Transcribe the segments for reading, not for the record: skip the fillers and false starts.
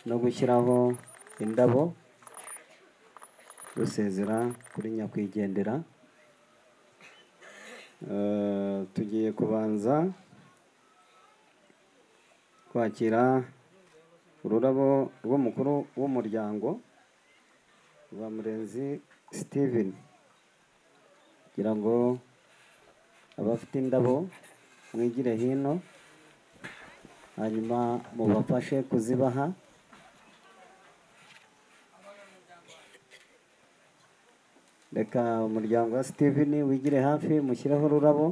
No gushyiraho indabo rusezera kuri nyakwigendera. Tugiye kubanza kwakira ururabo rw'umukuru w'umuryango wa Murenzi Steven, kugira ngo abafite indabo mwigire hino hanyuma mubafashe kuzibaha. Reka umuryango wa Steven wigire hafi mushyireho ururabo.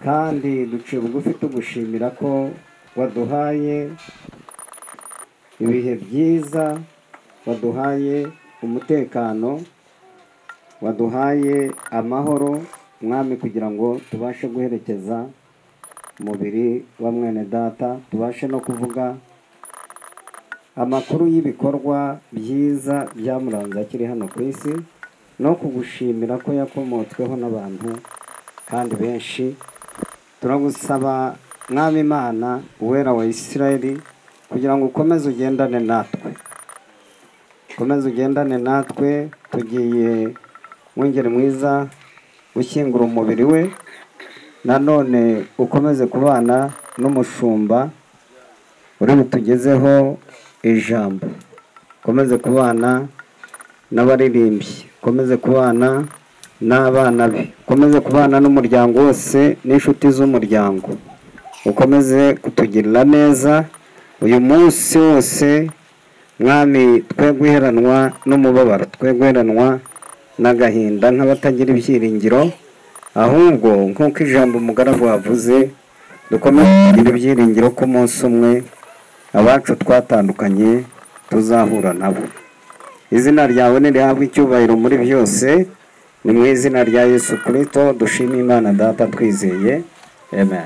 Kandi duciye bugufi tugushimira ko waduhaye ibihe byiza, waduhaye umutekano, waduhaye amahoro Mwami, kugira ngo tubashe guherekeza umubiri wa mwene data, tubashe no kuvuga amakuru y'ibikorwa byiza byamuranze akiri hano ku isi, no kugushimira ko yakomotsweho n'abantu kandi benshi. Turagusaba Mwami Imana Uwera wa Isirayeli, kugira ngo ukomeze ugendane natwe, ukomeze ugendane natwe. Tugiye mwungeri mwiza gushyingura umubiri we, nanone ukomeze kubana n'umushumba uri butugezeho ijambo, ukomeze kubana n'abaririmbyi, ukomeze kubana n'abana be, ukomeze kubana n'umuryango wose n'inshuti z'umuryango, ukomeze kutugirira neza uyu munsi wose Mwami. Twe guheranwa n'umubabaro, twe guheranwa n'agahinda nk'abatagira ibyiringiro, ahubwo nk'uko ijambo umugaragu wavuze, dukomeze kugira ibyiringiro ko umunsi umwe abacu twatandukanye tuzahura nabo. Izina ryawe nirihabwe icyubahiro muri byose, ni mu izina rya Yesu Kristo dushima Imana Data twizeye, amen.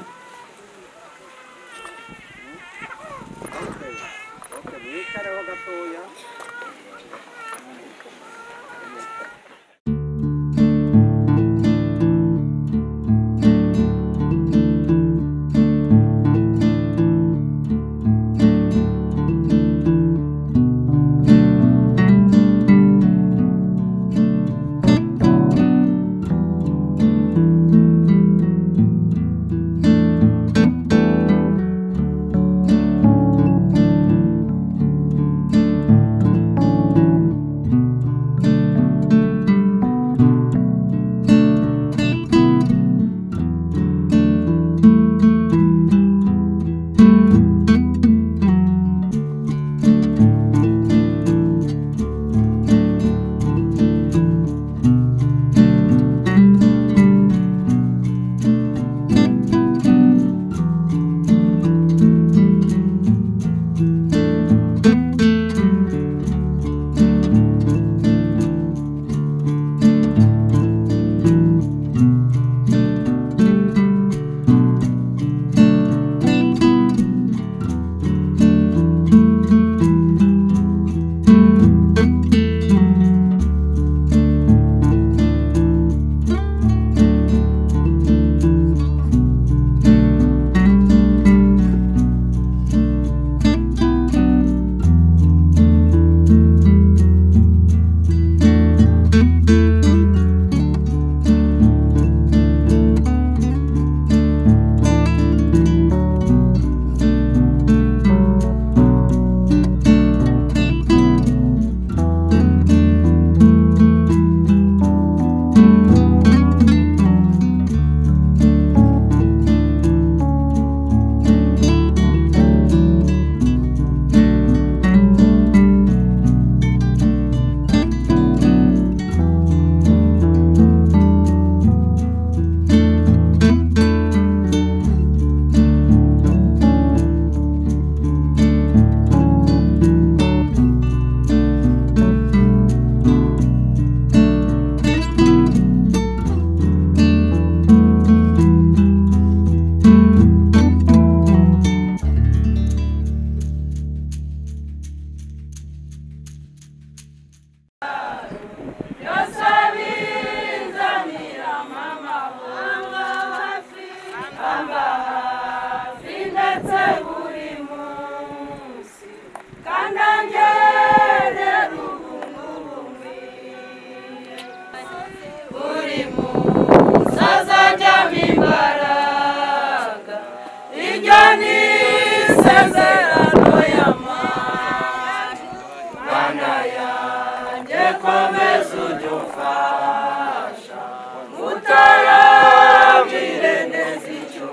Utaramire neza icyo.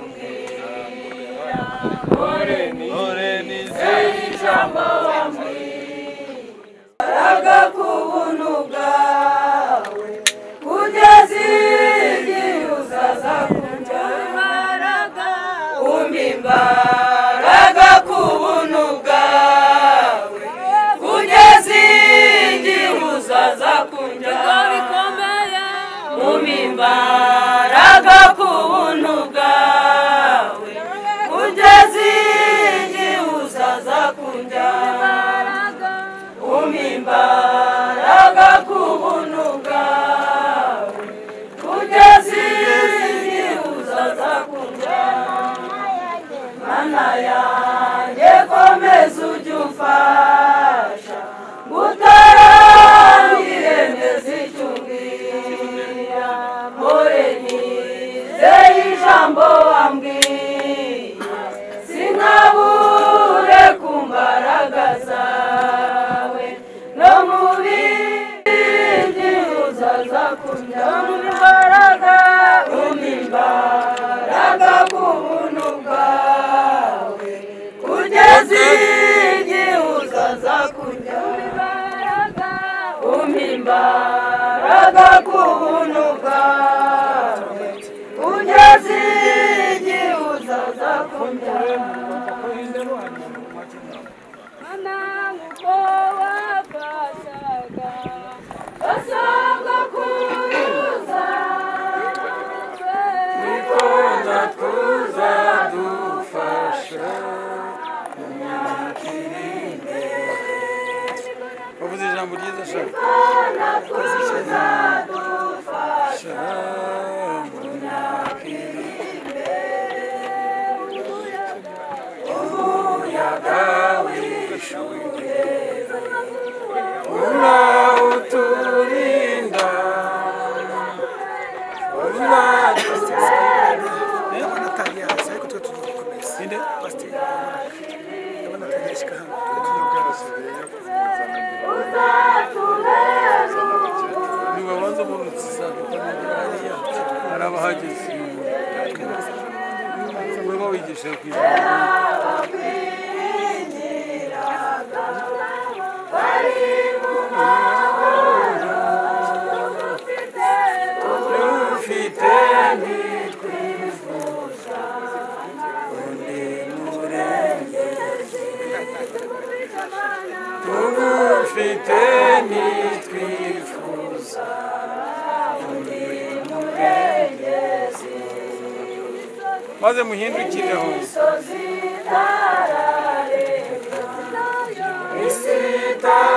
Maze muhindukireho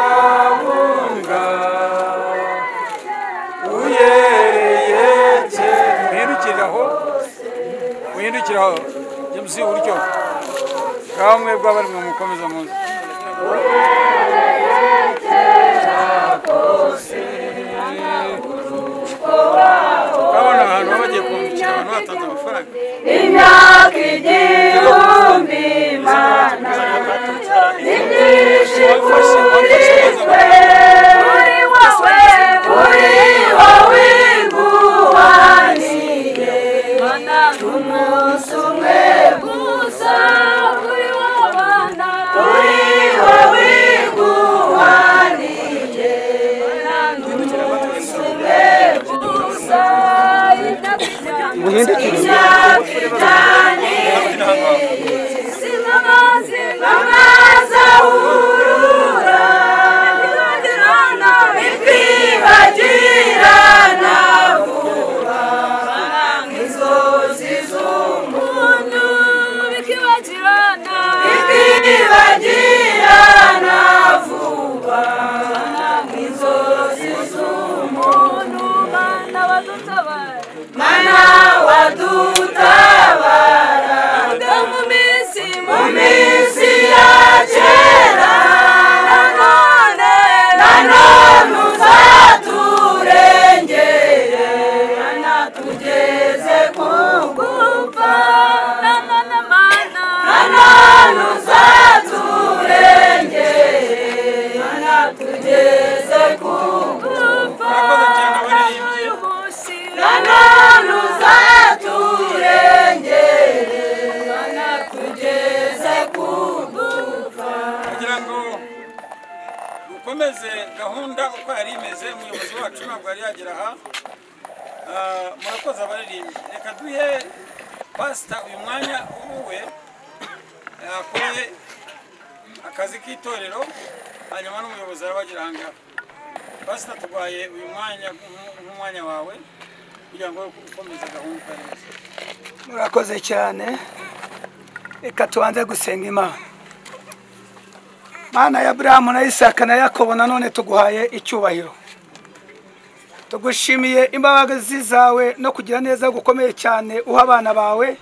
isitahunga uyereye muhindukiraho muhindukiraho James uryo ngaho mwebwe abari mwe mukomeza muze kabona ahantu bagiye kumbukira abantu batanze amafaranga imyaka igihumbi Mana ni myinshi kuri twe uri wowe iguhaniye Mana umunsi umwe gusa kuri wowe Mana kuri wowe iguhaniye Mana umunsi umwe gusa Mana wadutabara mu minsi ya kera nanone uzaturengere Mana tugeze ku gupfa nanone uzaturengere Mana tugeze ku gupfa nanone uzaturengere Mana tugeze ku gupfa. Kugira ngo dukomeze gahunda uko yari imeze, umuyobozi wacu ntabwo yari yagera aha. Murakoze abaririmbyi, reka duhe pasita uyu mwanya uwe akore akazi k'itorero, hanyuma n'umuyobozi arabagera aha ngaha. Pasita, turwaye uyu mwanya nk'umwanya wawe kugira ngo ukomeze gahunda neza. Murakoze cyane. Reka tubanze gusenga Imana. Mana ya Aburahamu na Isaka na Yakobo, nanone tuguhaye icyubahiro. Tugushimiye imbabazi zawe no kugira neza gukomeye cyane uha abana bawe.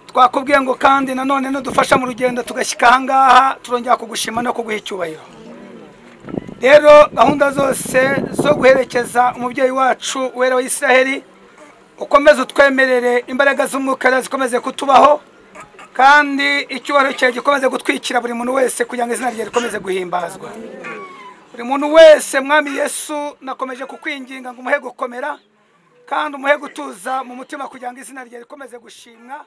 Twakubwiye ngo kandi nanone nudufasha mu rugendo tugashyika aha ngaha, turongera kugushima no kuguha icyubahiro. Rero gahunda zose zo guherekeza umubyeyi wacu wera wa Isiraheli, ukomeze utwemerere imbaraga z'umwuka zikomeze kutubaho, kandi icyubahiro cyawe gikomeze gutwikira buri muntu wese kugira ngo izina rye rikomeze guhimbazwa. Buri muntu wese, Mwami Yesu, nakomeje kukwinginga ngo umuhe gukomera kandi umuhe gutuza mu mutima kugira ngo izina rye rikomeze gushimwa.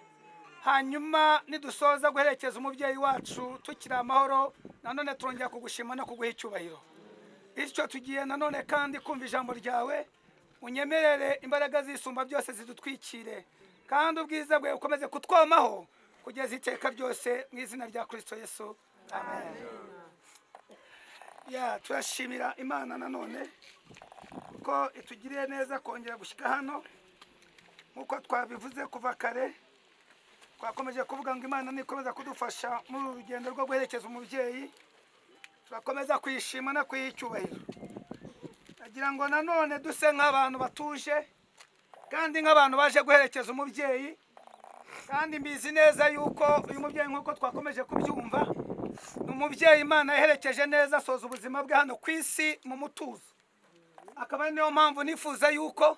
Hanyuma nidusoza guherekeza umubyeyi wacu tukiri amahoro, nanone turongera kugushima no kuguha icyubahiro. Bityo tugiye nanone kandi kumva ijambo ryawe, unyemerere imbaraga zisumba byose zidutwikire, kandi ubwiza bwawe bukomeze kutwomaho kugeza iteka ryose, mu izina rya Kristo Yesu, amen. Ya, turashimira Imana nanone ko itugiriye neza kongera gushyika hano. Nk'uko twabivuze kuva kare, twakomeje kuvuga ngo Imana nikomeza kudufasha muri uru rugendo rwo guherekeza umubyeyi, turakomeza kuyishima no kuyiha icyubahiro. Nagira ngo nanone duse nk'abantu batuje kandi nk'abantu baje guherekeza umubyeyi, kandi mbizi neza yuko uyu mubyeyi nk'uko twakomeje kubyumva ni umubyeyi Imana yaherekeje neza, asoza ubuzima bwe hano ku isi mu mutuzo. Akaba ari niyo mpamvu nifuza yuko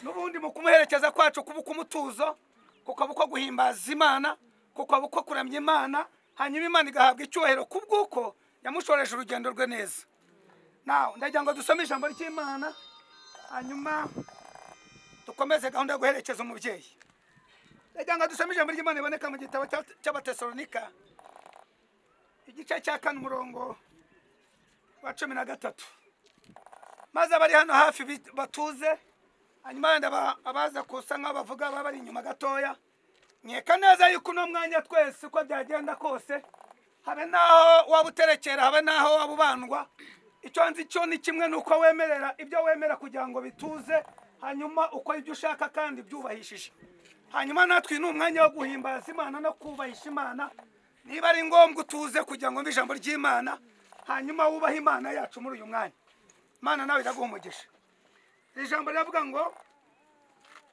n'ubundi mu kumuherekeza kwacu kuba ukumutuzo, kukaba uko guhimbaza Imana, kukaba uko kuramya Imana, hanyuma Imana igahabwa icyubahiro kubw'uko yamushoreje urugendo rwe neza. Nawe ndagira ngo dusome ijambo ry'Imana, hanyuma dukomeze gahunda yo guherekeza umubyeyi. Ndagira ngo dusome ijambo ry'Imana riboneka mu gitabo cy'Abatesalonika, igice cya 4 umurongo wa 13. Maze abari hano hafi batuze, hanyuma wenda abaza kusa nk'abavuga baba bari inyuma gatoya. Nkeka neza yuko uno mwanya twese uko byagenda kose, habe naho waba uterekera, habe naho waba ubandwa, icyo nzi cyo ni kimwe, nuko wemerera ibyo wemera kugira ngo bituze, hanyuma ukora ibyo ushaka kandi byubahishije. Hanyuma natwe ni umwanya wo guhimbaza Imana no kubahisha Imana. Niba ari ngombwa utuze kugira ngo ijambo ry'Imana, hanyuma wubahe Imana yacu muri uyu mwanya. Imana nawe iraguha umugisha. Iri jambo riravuga ngo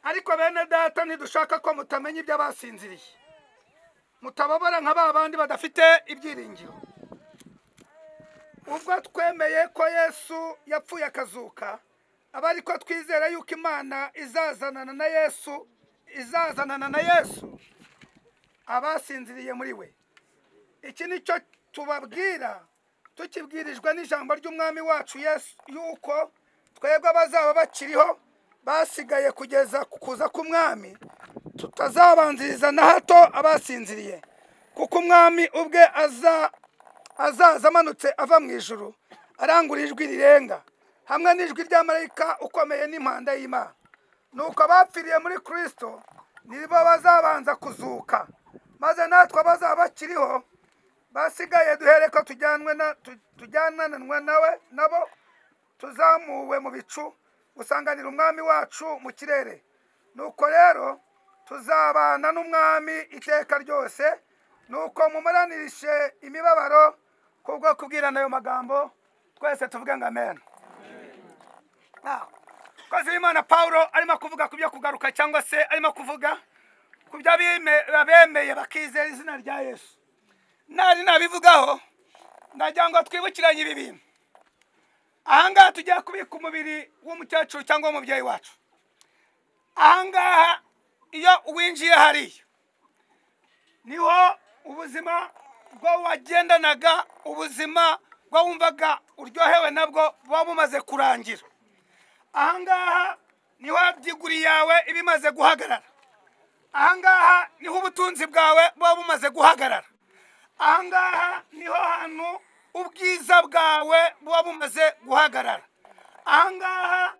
ariko bene data, ntidushaka ko mutamenya ibyo abasinziriye, mutababara nka ba bandi badafite ibyiringiro. Ubwo twemeye ko Yesu yapfuye akazuka, aba ariko twizera yuko Imana izazanana na Yesu, izazanana na Yesu abasinziriye muri we. Iki nicyo tubabwira tukibwirijwe n'ijambo ry'Umwami wacu Yesu, yuko twebwe abazaba bakiriho basigaye kugeza kuza k'Umwami tutazabanziriza na hato abasinziriye, kuko Umwami ubwe azaza amanutse ava mu ijuru, arangura ijwi rirenga hamwe n'ijwi rya marayika ukomeye n'impanda y'Imana. Nuko abapfiriye muri Kristo nibo bazabanza kuzuka, maze natwe abazaba bakiriho basigaye duhereko tujyananwe nawe nabo tuzamuwe mu bicu gusanganira Umwami wacu mu kirere. Nuko rero tuzabana n'Umwami iteka ryose. Nuko mumaranirishe imibabaro kubwo kubwirana ayo magambo, twese tuvuge ngo amen. Kozi w'Imana Paulo arimo kuvuga ku byo kugaruka, cyangwa se arimo kuvuga ku byo abemeye bakizera izina rya Yesu. Nari nabivugaho, ndagira ngo twibukiranye ibi bintu. Ahangaha tugiye kubika umubiri w'umukecuru cyangwa w'umubyeyi wacu. Ahangaha iyo winjiye hariya niho ubuzima bwo wagendanaga, ubuzima bwo wumvaga uryohewe nabwo buba bumaze kurangira. Ahangaha niho diguri yawe iba imaze guhagarara. Ahangaha niho ubutunzi bwawe buba bumaze guhagarara. Ahangaha niho hantu ubwiza bwawe buba bumaze guhagarara. Ahangaha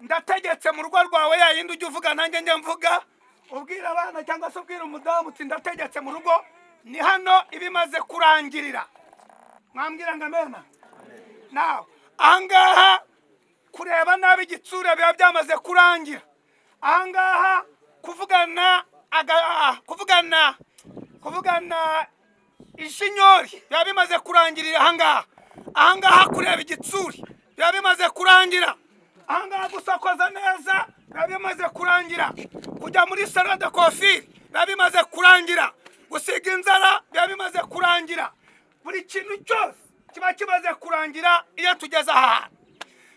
ndategetse mu rugo rwawe, ya yindi ujya uvuga nanjye njya mvuga, ubwira abana cyangwa se ubwira umudamu uti ndategetse mu rugo, ni hano ibimaze kurangirira. Mwambwira ngo amena? Nawe ahangaha kureba nabi igitsura biba byamaze kurangira. Ahangaha kuvugana kuvugana ishinyori biba bimaze kurangirira ahangaha. Ahangaha kureba igitsuri biba bimaze kurangira. Ahangaha gusokoza neza biba bimaze kurangira. Kujya muri salon de coiffure biba bimaze kurangira. Gusiga inzara biba bimaze kurangira. Buri kintu cyose kiba kimaze kurangira iyo tugeze aha hantu.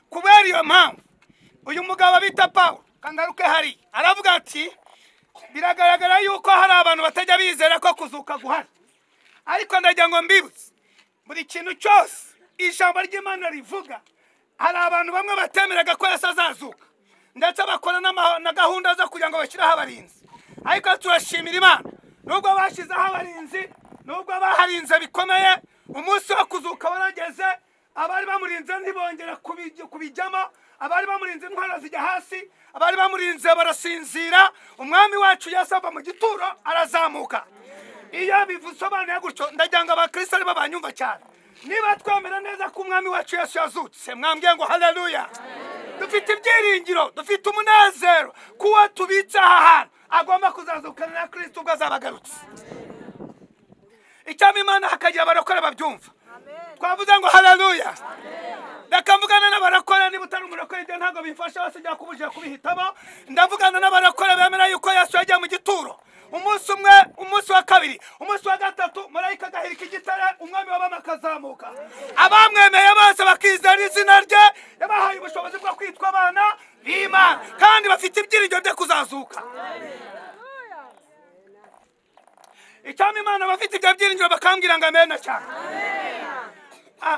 Kubera iyo mpamvu uyu mugabo bita Paul kangaruke hari aravuga ati biragaragara yuko hari abantu batajya bizera ko kuzuka guhari, ariko ndagira ngo mbibutse buri kintu cyose ijambo ry'Imana rivuga. Hari abantu bamwe batemeraga ko Yesu azazuka, ndetse bakora na gahunda zo kugira ngo bashyireho abarinzi, ariko turashimira Imana nubwo bashyizeho abarinzi, nubwo baharinze bikomeye, umunsi wo kuzuka warageze. Abari bamurinze ntibongera kubijyamo, abari bamurinze intwaro zijya hasi, abari bamurinze barasinzira. Umwami wacu Yesu ava mu gituro arazamuka. Iyo bivusobanuye gutyo ndagira ngo abakristo aribo banyumva cyane. Niba twemera neza ko umwami wacu Yesu yazutse, mwambwiye ngo haleluya. Dufite ibyiringiro, dufite umunezero kuwa tubitse aha hantu agomba kuzazukana na Kristo ubwo azaba agarutse. Icyampa Imana hakagira abarokore babyumva. Twavuze ngo haleluya. Reka mvugana n'abarokore, niba utari umurokore ibyo ntabwo bimfasha, bose njya kubujije kubihitamo. Ndavugana n'abarokore bemera yuko Yesu yagiye mu gituro. Umunsi umwe, umunsi wa kabiri, umunsi wa gatatu, marayika agahirika igitare, umwami w'abami akazamuka. Abamwemeye bose bakizera izina rye, yabahaye ubushobozi bwo kwitwa abana b'Imana, kandi bafite ibyiringiro byo kuzazuka. Icyampa Imana bafite ibyo byiringiro bakambwira ngo amena cyane.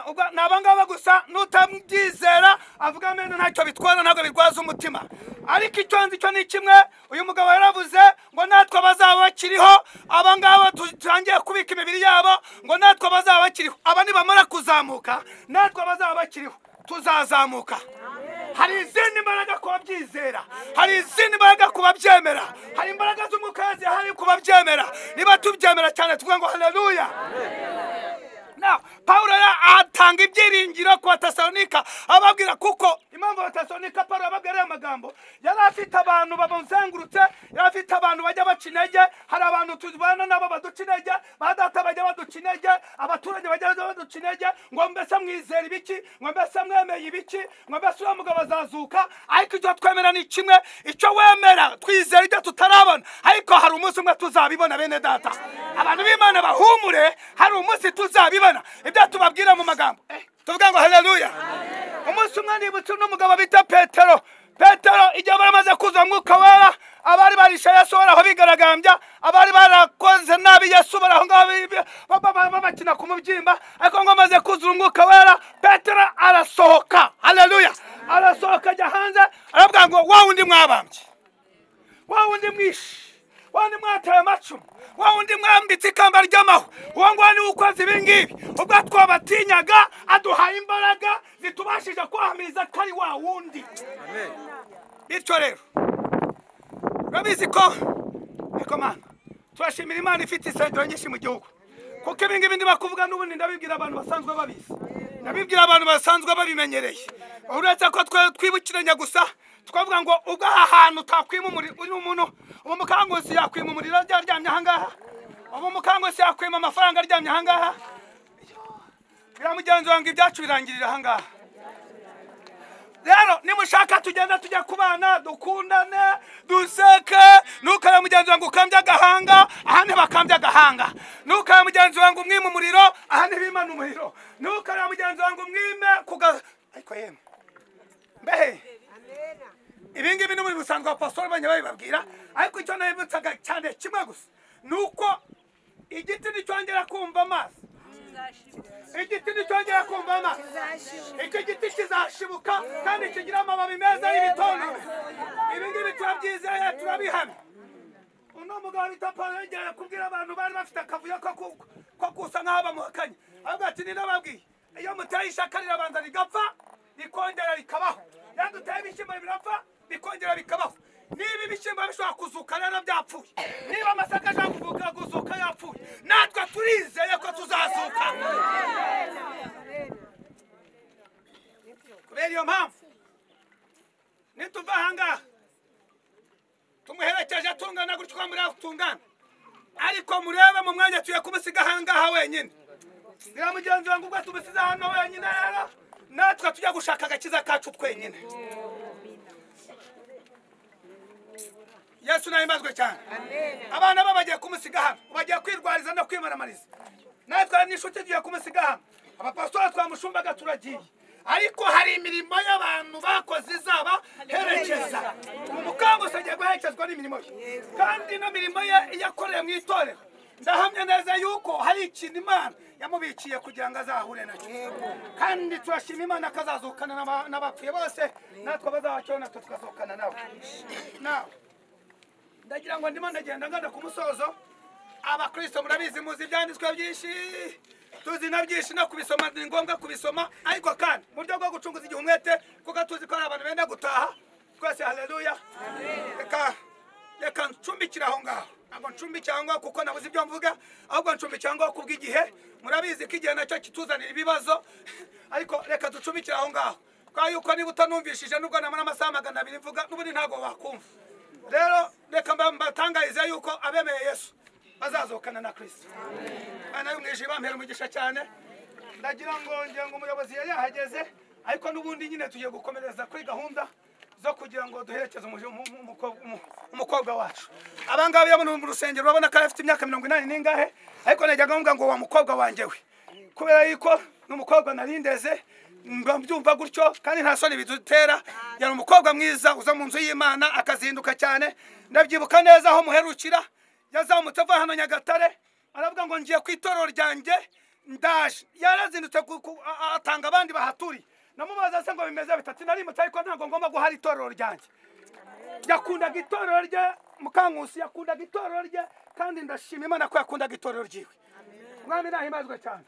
Ubwo ni abangaba gusa, n'utabyizera avuga amena ntacyo bitwara, ntabwo birwaza umutima. Ariko icyo nzi cyo ni kimwe, uyu mugabo yaravuze ngo natwe abazaba bakiriho, abangaba tutangiye kubika imibiri yabo, ngo natwe abazaba bakiriho, aba nibamara kuzamuka, natwe abazaba bakiriho tuzazamuka. Hari izindi mbaraga ku babyizera, hari izindi mbaraga ku babyemera, hari imbaraga z'umwuka zihari ku babyemera. Niba tubyemera cyane tuvuga ngo haleluya. Now, Paulo atanga ibyiringiro ku Batesalonika, ababwira kuko impamvu Abatesalonika Paulo ababwira aya magambo, yari afite abantu bamuzengurutse, yari afite abantu bajya baca intege. Hari abantu tubana nabo baduca intege, ba data bajya baduca intege, abaturage bajya baduca intege, ngo mbese mwizera ibiki, ngo mbese mwemeye ibiki, ngo mbese uriya mugabo azazuka. Ariko icyo twemera ni kimwe, icyo wemera twizera ibyo tutarabona, ariko hari umunsi umwe tuzabibona. Bene data, abantu b'Imana bahumure, hari umunsi tuzabibona ibyo tubabwira mu magambo. Tuvuga ngo haleluya. Umunsi umwe nibutse n'umugabo bita Petero. Petero igihe baramaze kuza mwuka wera, abari barishe Yesu baraho bigaragambya, abari barakoze nabi Yesu baraho ngaho babakina ku mubyimba, ariko ngo amaze kuzura umwuka wera, Petero arasohoka. Haleluya. Arasohoka ajya hanze, aravuga ngo wa wundi mwabambye, wa wundi mwishe, wa wundi mwataye amacumu, wa wundi mwambitse ikamba ry'amahwa, uwo nguwo niwe ukoze ibi ngibi. Ubwo twabatinyaga aduhaye imbaraga zitubashije kwahamiriza ko ari wa wundi. Bityo rero urabizi ko ariko Mana turashimira Imana ifite insengero nyinshi mu gihugu, kuko ibi ngibi ndimo kuvuga n'ubundi ndabibwira abantu basanzwe babizi, ndabibwira abantu basanzwe babimenyereye. Uretse ko twibukiranya gusa twavuga ngo ubwo aha hantu utakwima umuriro, uyu muntu ubu mukangusi yakwima umuriro aryamye aha ngaha, ubu mukangusi yakwima amafaranga aryamye aha ngaha, biramugenzi wange ibyacu birangirira aha ngaha. Rero nimushaka tugenda tujya kubana, dukundane, duseke. Ntukare mugenzi wange ukambye agahanga, aha ntibakambye agahanga. Ntukare mugenzi wange umwime umuriro, aha ntibimane umuriro. Ntukare mugenzi wange umwime kuga, ariko yemwe mbehe ibi ngibi ni muri busanzwe abapasitori bajya babibabwira, ariko icyo nabibutsaga cyane kimwe gusa ni uko igiti nticyongera kumva amazi, igiti nticyongera kumva amazi, icyo giti kizashibuka kandi kigira amababi meza y'ibitonobe. Ibi ngibi turabyizeye, turabihamya. Uno mugabo bita Paulo yongera kubwira abantu bari bafite akavuyo ko gusa nk'aho bamuhakanye, avuga ati ninababwiye iyo muteye ishaka rirabanza rigapfa rikongera rikabaho, iyo duteye ibishyimbo birapfa bikongera bikabaho. Niba ibishyimbo bishobora kuzuka rero byapfuye, niba amasaka ashobora kuzuka yapfuye, natwe turizeye ko tuzazuka. Kubera iyo mpamvu nituva aha ngaha tumuherekeje tungana gutyo uko muri tungana, ariko murebe mu mwanya tuye kumusiga aha ngaha wenyine. Niba mugenzi wanjye ubwo tumusize hano wenyine rero, natwe tujya gushaka agakiza kacu twenyine. Yesu nahimbazwe cyane. Abana bo bagiye kumusiga hano, bagiye kwirwariza no kwimaramariza. Natwe n'inshuti tugiye kumusiga hano, abapasitori twamushumbaga turagiye. Ariko hari imirimo y'abantu bakoze izaba herekeza. Umukangusi agiye guherekezwa n'imirimo ye, kandi ino mirimo ye yakoreye mu itorero, ndahamya neza yuko hari ikintu Imana yamubikiye kugira ngo azahure nacyo. Kandi turashima Imana akazazukana n'abapfuye bose, natwe abazabacyo natwe tukazukana nabo. Nawe ndagira ngo ndimo ndagenda ngana ku musozo. Abakristo murabizi, muzi ibyanditswe byinshi, tuzi na byinshi, no kubisoma ni ngombwa kubisoma, ariko kandi mu buryo bwo gucunguza igihe umwete, kuko tuzi ko hari abantu benda gutaha twese. Haleluya. Reka ncumbikire aho ngaho, Ntabwo ncumbi cyangwa kuko nabuze ibyo mvuga, ahubwo ncumbi cyangwa kubw'igihe. Murabizi ko igihe nacyo kituzanira ibibazo, ariko reka ducumbikire aho ngaho, kwa yuko niba utanumvishije nubwo namara amasaha 200 mvuga n'ubundi ntabwo wakumva. Rero reka mbatangarize yuko abemeye Yesu bazazokana na Kristo. Bana y'umwijima bampera umugisha cyane. Ndagira ngo ngira ngo umuyobozi yari yahageze, ariko n'ubundi nyine tugiye gukomereza kuri gahunda zo kugira ngo duherekeze umukobwa wacu. Abangaba iyo mu rusengero urabona ko afite imyaka 80 n'ingahe, ariko najyaga mvuga ngo wa mukobwa wanjye we, kubera yuko n'umukobwa narindeze mba mbyumva gutyo, kandi nta soni bidutera. Yari umukobwa mwiza uza mu nzu y'Imana akazinduka cyane. Ndabyibuka neza aho muherukira, yazamutse ava hano Nyagatare aravuga ngo ngiye ku itorero ryanjye ndaje. Yarazindutse atanga abandi bahaturiye. Namubaza se ngo bimeze bitatu, narimutse ariko ntabwo ngomba guhara itorero ryanjye. Yakundaga itorero rye Mukankusi, yakundaga itorero rye, kandi ndashima Imana ko yakundaga itorero ryiwe. Mwami nahimazwe cyane.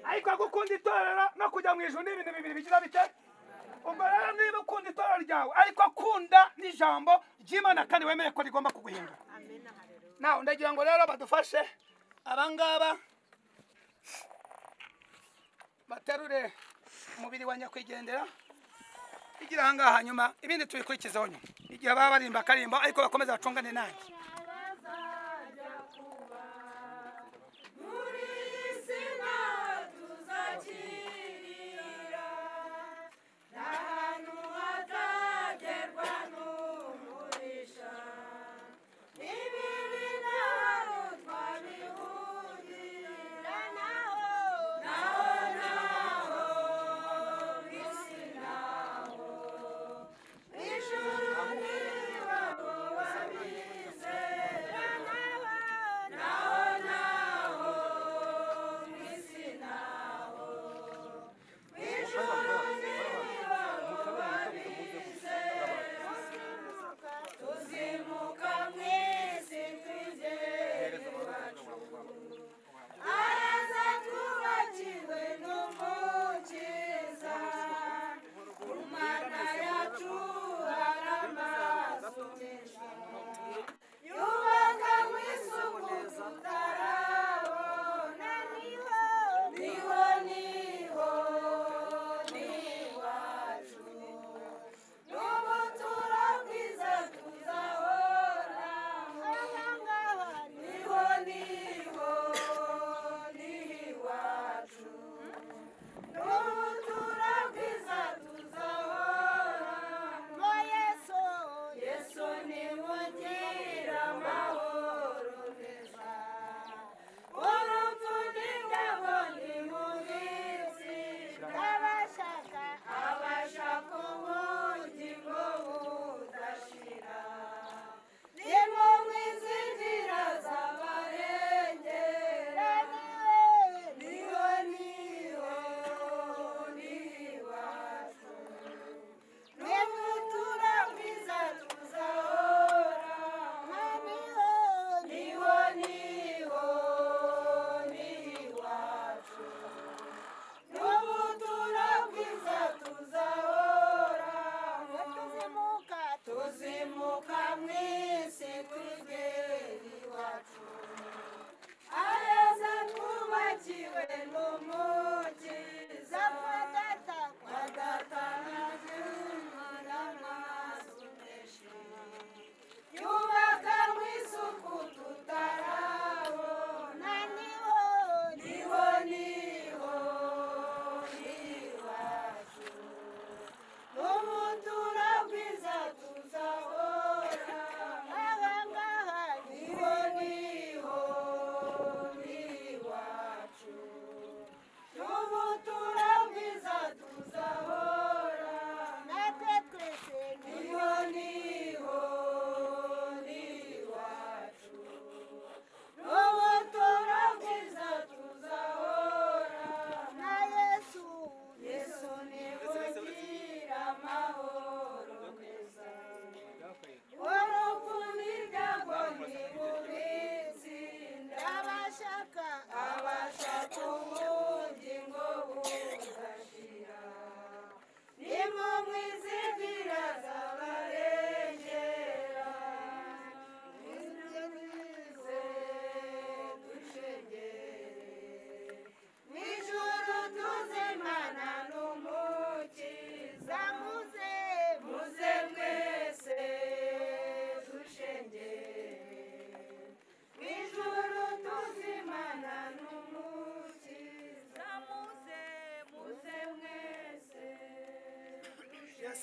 Ariko gukunda itorero no kujya mu ijuru ni ibintu bibiri bigira bite? Ubwo rero niba ukunda itorero ryawe ariko akunda n'ijambo ry'Imana kandi wemeye ko rigomba kuguhindura. Nawe ndagira ngo rero badufashe abangaba baterure umubiri wa nyakwigendera igira ahangaha, hanyuma ibindi tubikurikizeho nyuma igihe baba barimba akarimbo, ariko bakomeza bacungane nanjye. Ijuru ni wabo wabize.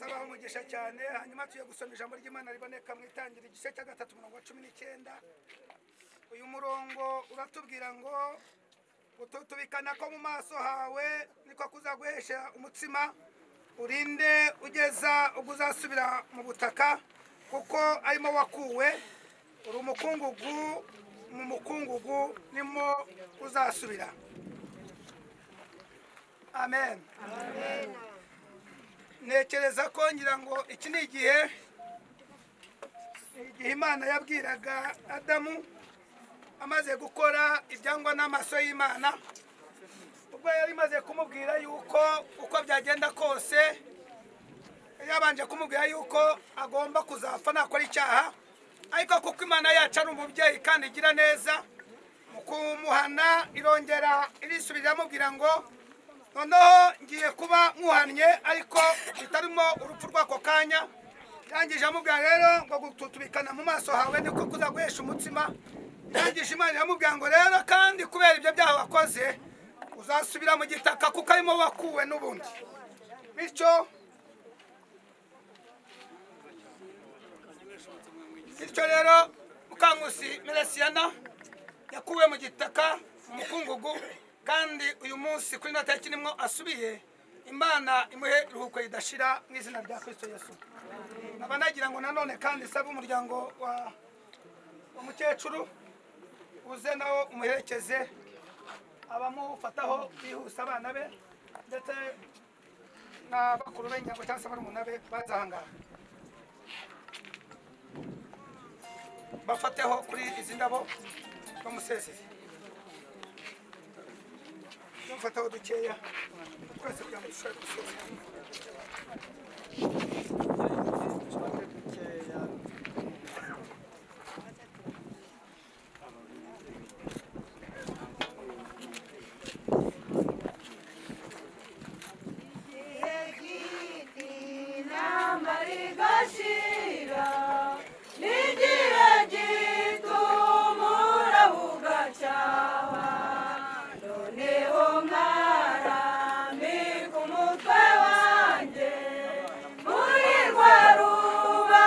Yesu abahe umugisha cyane. Hanyuma tugiye gusoma ijambo ry'Imana riboneka mu Itangira igice cya 3 umurongo wa 19. Uyu murongo uratubwira ngo gututubikana ko mu maso hawe niko kuzaguhesha umutsima, urinde ugeza ubwo uzasubira mu butaka, kuko arimo wakuwe, uri umukungugu, mu mukungugu nimo uzasubira. Amen. Amen. Ntekereza ko ngira ngo iki ni igihe Imana yabwiraga Adamu amaze gukora ibyangwa n'amaso y'Imana, ubwo yari imaze kumubwira yuko uko byagenda kose, yabanje kumubwira yuko agomba kuzapfa nakora icyaha, ariko kuko Imana yacu ari umubyeyi kandi igira neza, mu kumuhana irongera irisubira iramubwira ngo noneho ngiye kuba nkuhannye ariko bitarimo urupfu rw'ako kanya. Yangije amubwira rero ngo gututubikana mu maso hawe niko kuzaguhesha umutsima. Yangije Imana iramubwira ngo rero kandi kubera ibyo byaha wakoze uzasubira mu gitaka kuko arimo wakuwe n'ubundi. Bityo rero Mukankusi Melesiana yakuwe mu gitaka mu mukungugu, kandi uyu munsi kuri ino tariki nimwo asubiye. Imana imuhe iruhuko ridashira mu izina rya Kristo Yesu. Nkaba nagira ngo nanone kandi sabe umuryango wa mukecuru uze nawo umuherekeze, abamufataho bihuse abana be ndetse na bakuru be nyango cyangwa se barumuna be baza aha ngaha, bafateho kuri izi ndabo bamusezere. Mufataho dukeya twese kugira ngo dushobore gusezera. Muri rwa ruba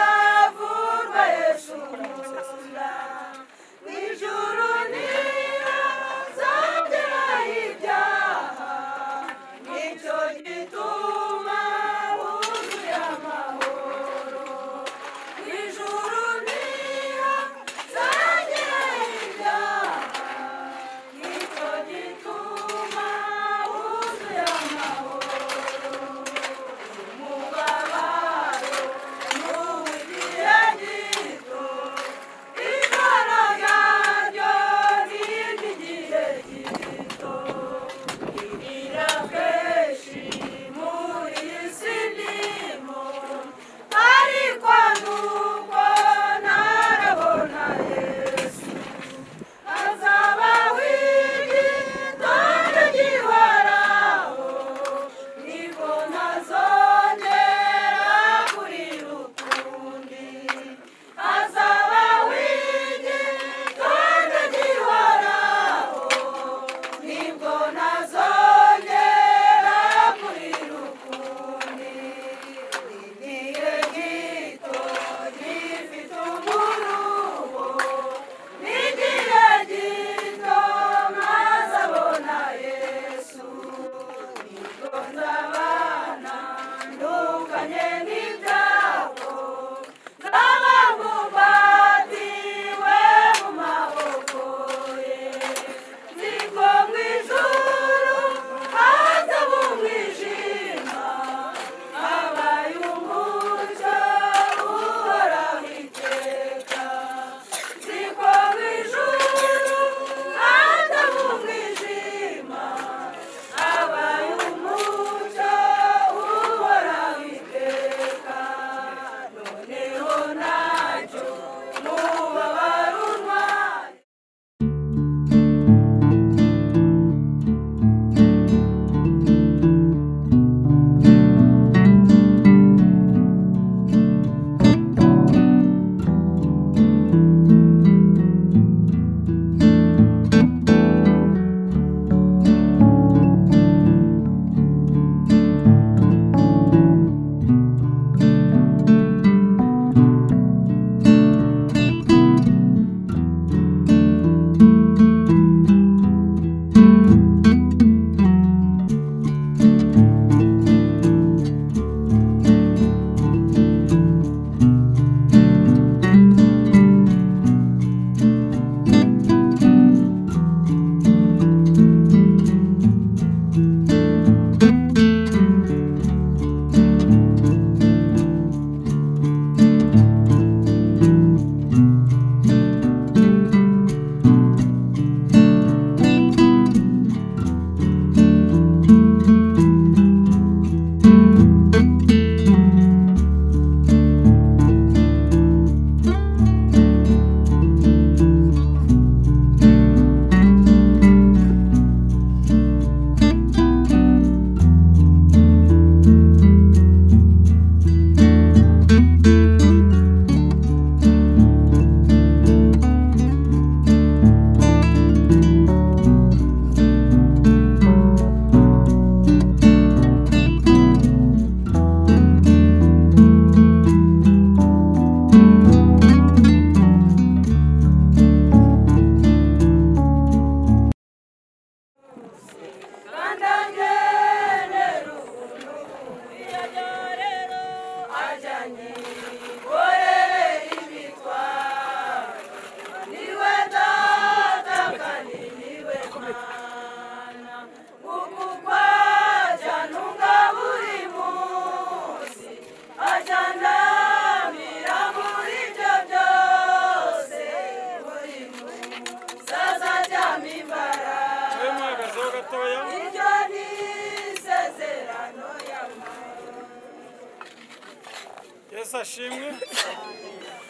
Yesu ashimwe,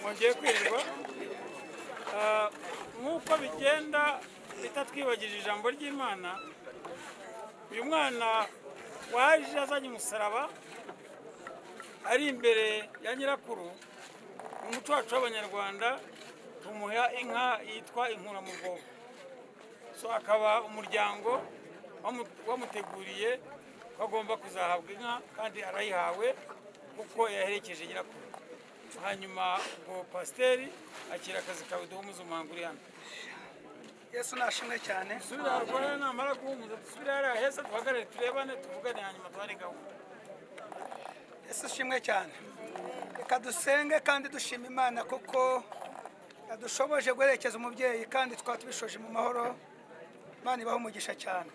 mwongeye kwirirwa. Nk'uko bigenda bitatwibagije ijambo ry'Imana, uyu mwana waje azanye umusaraba ari imbere ya nyirakuru. Mu muco wacu w'Abanyarwanda tumuha inka yitwa inkuramubwoko, so akaba umuryango wamuteguriye ko agomba kuzahabwa inka kandi arayihawe kuko yaherekeje nyirakuru. Hanyuma ubwo pasiteri akira akazi kawe duhumuza umuhango uri hano. Yesu nashimwe cyane. Dusubire haruguru, namara guhumuza dusubire hariya heza, duhagarare turebane tuvugane, hanyuma duhare gahunda. Yesu ashimwe cyane. Reka dusenge kandi dushima Imana kuko yadushoboje guherekeza umubyeyi kandi twaba tubishoje mu mahoro. Imana ibahe umugisha cyane.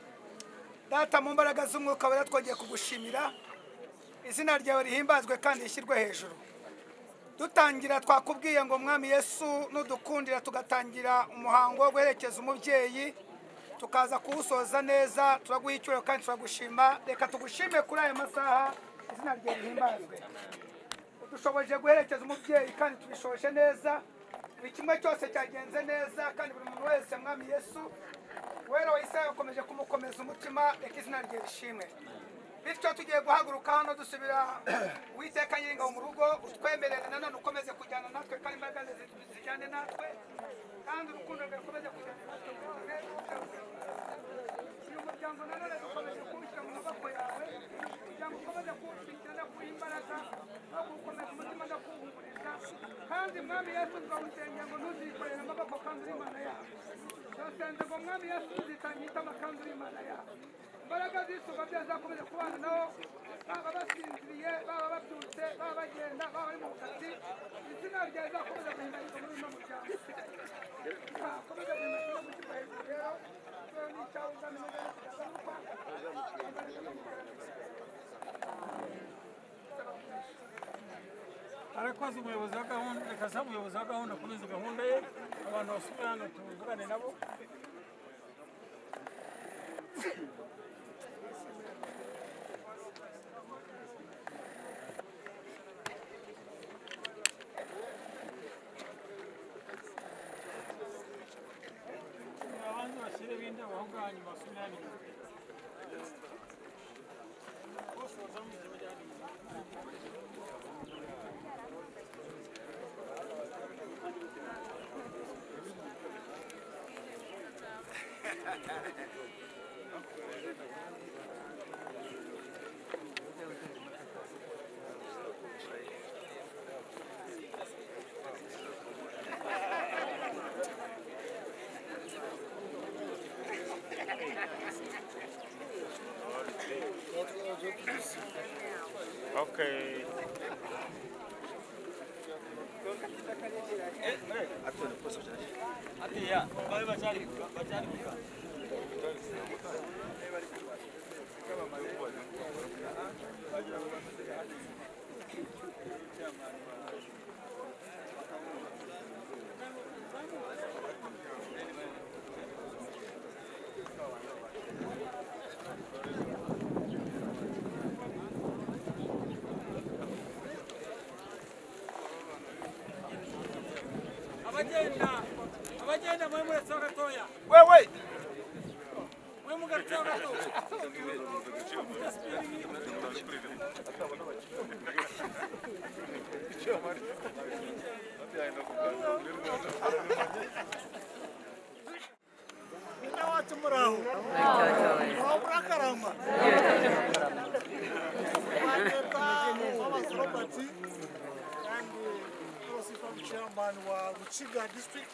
Data, mu mbaraga z'umwuka wera twongeye kugushimira, izina ryawe rihimbazwe kandi rishyirwe hejuru. Dutangira twakubwiye ngo Mwami Yesu nudukundira tugatangira umuhango wo guherekeza umubyeyi tukaza kuwusoza neza, turaguha icyubahiro kandi turagushima. Reka tugushime kuri aya masaha, izina ryawe rihimbazwe. Udushoboje guherekeza umubyeyi kandi tubishoje neza, buri kimwe cyose cyagenze neza kandi buri muntu wese Mwami Yesu wera wa Isaya ukomeje kumukomeza umutima, reka izina rye rishimwe. Bityo tugiye guhaguruka hano dusubira Uwiteka Nyiringabo mu rugo, utwemerere nanone ukomeze kujyana natwe kandi imbaraga zijyane natwe kandi urukundo rwawe rukomeze kujyana natwe. Uyu muryango nanone dukomeje kuwushyira mu maboko yawe kugira ngo ukomeze kuwutwikira no kuwuha imbaraga no kuwukomeza umutima no kuwuhumuriza. Kandi Mwami Yesu turawusengera ngo ntuzikorere amaboko kandi uri Imana yawe. Turasenze ngo Mwami Yesu ntuzitange itama kandi uri Imana yawe. Imbaraga z'isumba byazakomeza kubana nabo, baba basinziriye, baba babyutse, baba bagenda, baba bari mu kazi, izina ryawe rizakomeza guhimbarizwa muri uno muryango. Komeza guhimbarizwa no gushyirwa hejuru rero, n'icyawe uzamenya neza. Arakoze umuyobozi wa gahunda, reka se umuyobozi wa gahunda akomeze gahunda ye, abantu basubire hano tuvugane nabo. Abanza bashyire b'indabo aho ngaho, hanyuma basubire hano inyuma. Bose bazamuke bajya hano inyuma. Okay. Abagenda mwe muretse gatoya. Wewe mwe mugaruka gato. Nina wacu muraho. Murakarama. Chairman wa Rukiga district.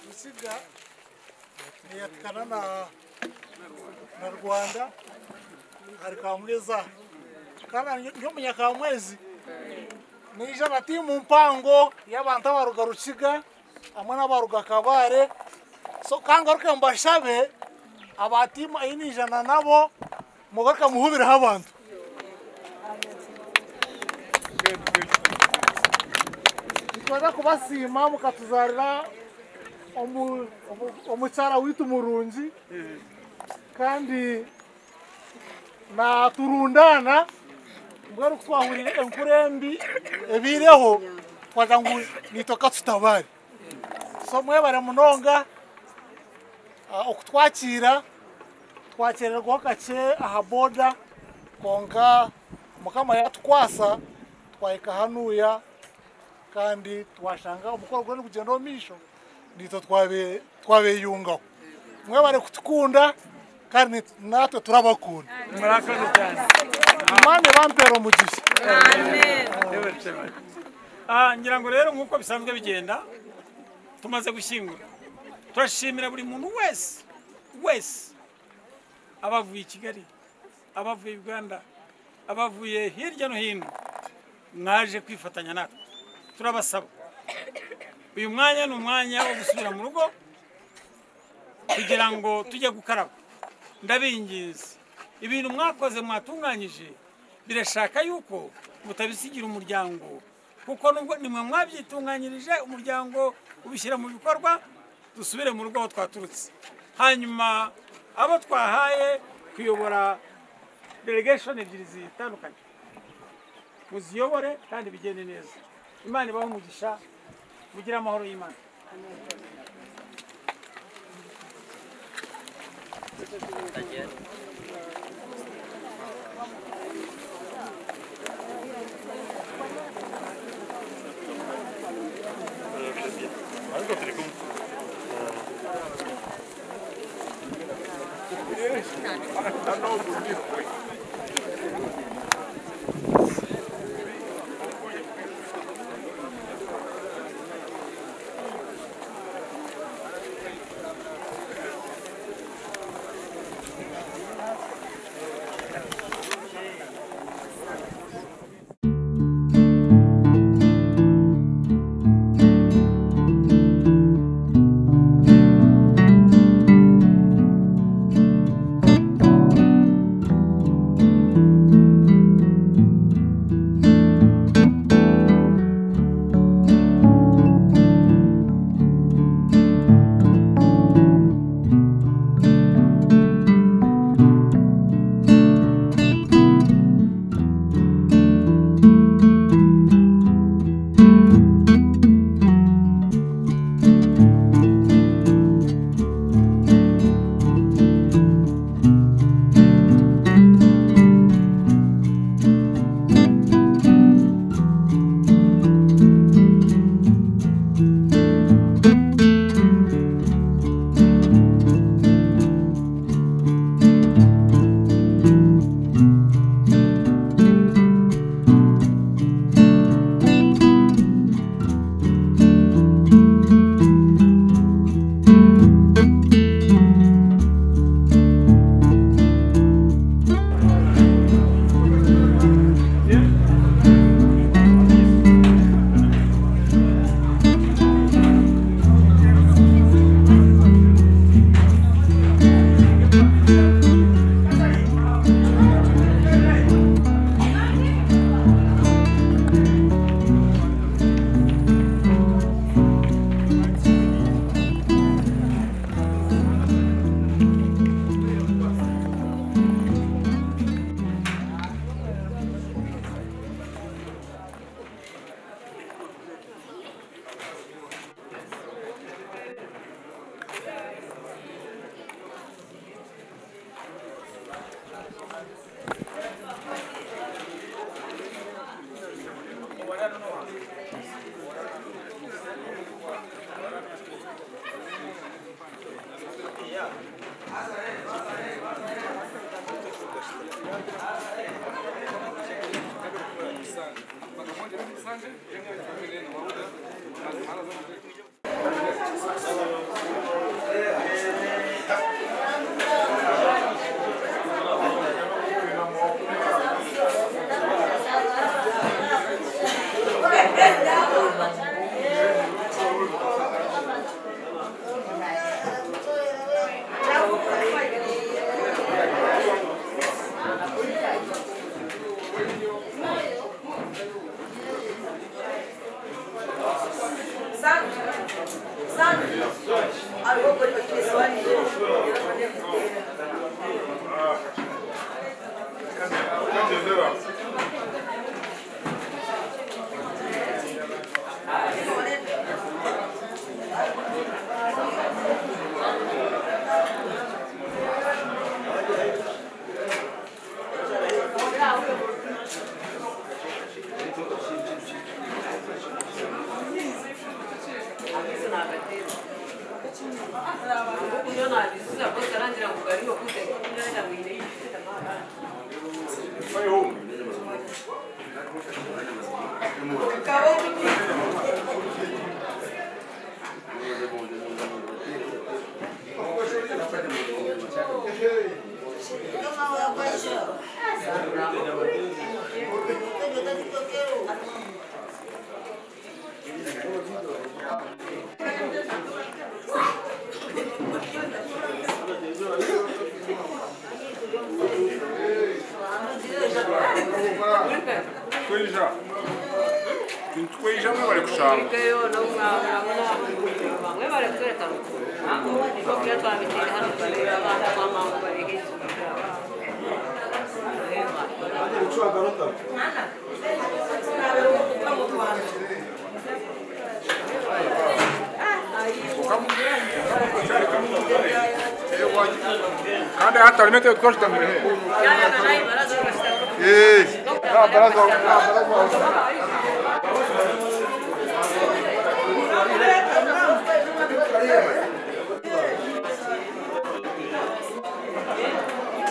Rukiga niyatikana na Rwanda hari Kamweza kana nyo munyakamwezi nija na timu mpango y'abantu abaruga Rukiga amwe n'abaruga Kabare so kangaruke mbashabe abatimu ayinijana nabo mugaruka muhubira abantu. Twaza kubasima mukatuzarira omukyara witu murungi kandi na turundana mbwenu twahurire enkurembi ebireho twaza ngu nitoka tutabari so mwebare munonga okutwakira twakererwaho kakye aha boda konka mukama yatukwasa twahika hanuya kandi twashanga omukoro gwenu kugenda omu maisho nitwe twabeyungaho mwebare kutukunda kandi natwe turabakunda. Murakoze cyane. Imana bampera umugisha. Amen. Ngira ngo rero nkuko bisanzwe bigenda tumaze gushyingura turashimira buri muntu wese wese abavuye i Kigali, abavuye Uganda, abavuye hirya no hino mwaje kwifatanya natwe. Turabasaba uyu mwanya ni umwanya wo gusubira mu rugo kugira ngo tujye gukaraba. Ndabinginze ibintu mwakoze mwatunganyije birashaka yuko mutabisigira umuryango kuko nubwo nimwe mwabyitunganyirije umuryango ubishyira mu bikorwa. Dusubire mu rugo aho twaturutse. Hanyuma abo twahaye kuyobora delegation ebyiri zitandukanye muziyobore kandi bigende neza. Imana ibahe umugisha, mugire amahoro y'Imana.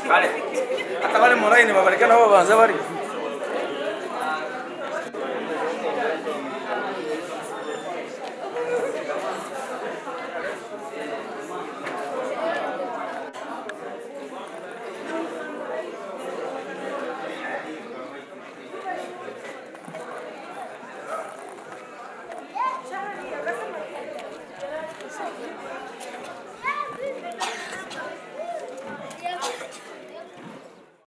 Vale. Hasta vale Moraine, para que no avanza, vale.